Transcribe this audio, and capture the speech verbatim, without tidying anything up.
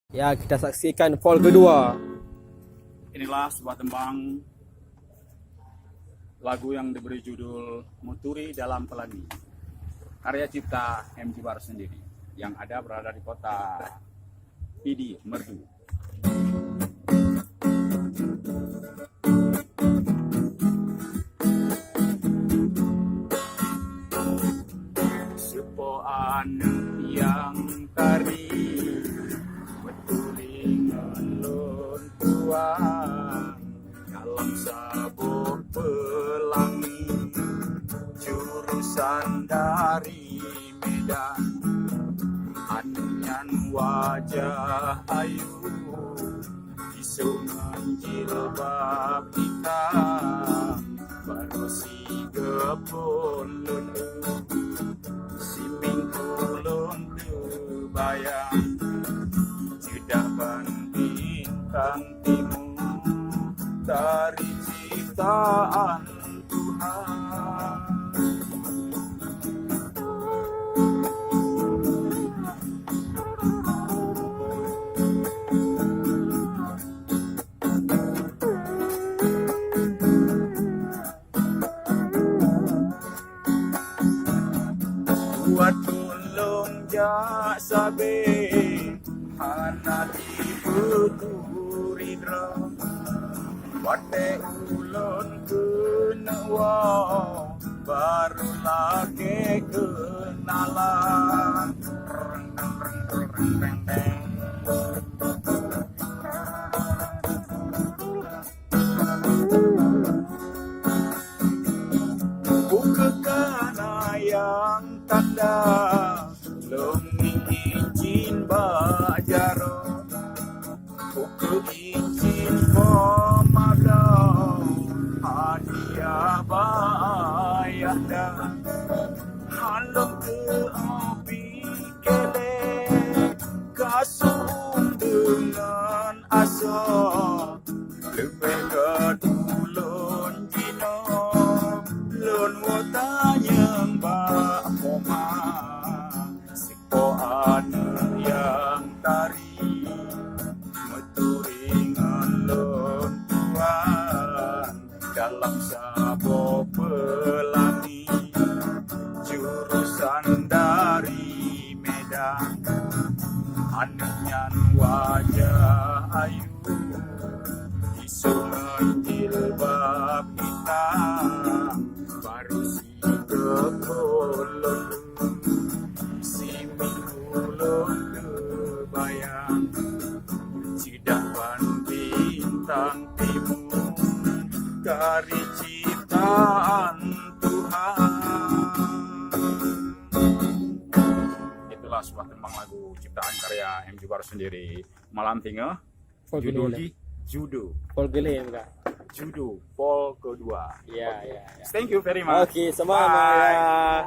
Ya, kita saksikan vol kedua. Inilah sebuah tembang lagu yang diberi judul Meuturi Dalam Pelangi, karya cipta M Jubar sendiri yang ada berada di kota Pidie, Meurdu. Soe po aneuk nyang tari, beuturi ngon lôn tuan, dalam saboh peulangi, jurusan dari Medan. Aneuk nyan wajah ayu, isok ngon jilbab itam, barô sigoe phon lôn, siming ulôn teubayang, ceudah ban bintang timu, tari ciptaan Tuhan. Buet ulôn jak sabe, hana jipeuturi droe. Watèe ulôn keuneuk woe, barô lakèe keunalan. Bukeuka na nyang tanda, lôn izin bak jaroe. Bukeuka izin po mabloe, hadiah bak ayah dan. Hana keu api kelek, kasum deungon asoe. Leubeh gèt ulôn jinoe, lôn woe tanyong bak poma. Soe po aneuk nyang tari, meuturi ngon lôn tuan, dalam saboh peulangi, jurusan dari Medan. Aneuk nyan wajah ayu, isok ngon jilbab itam, barô sigoe phon lôn, siming ulôn teubayang, ceudah ban bintang timu, tari ciptaan Tuhan. Itulah sebuah tembang lagu ciptaan karya M Jubar sendiri. Malam Singoh. Judul di Judo. Pol Gele bukan? Judo, Pol kedua. Ya, ya, ya. Thank you very much. Oke, sama-sama. Bye. Ya.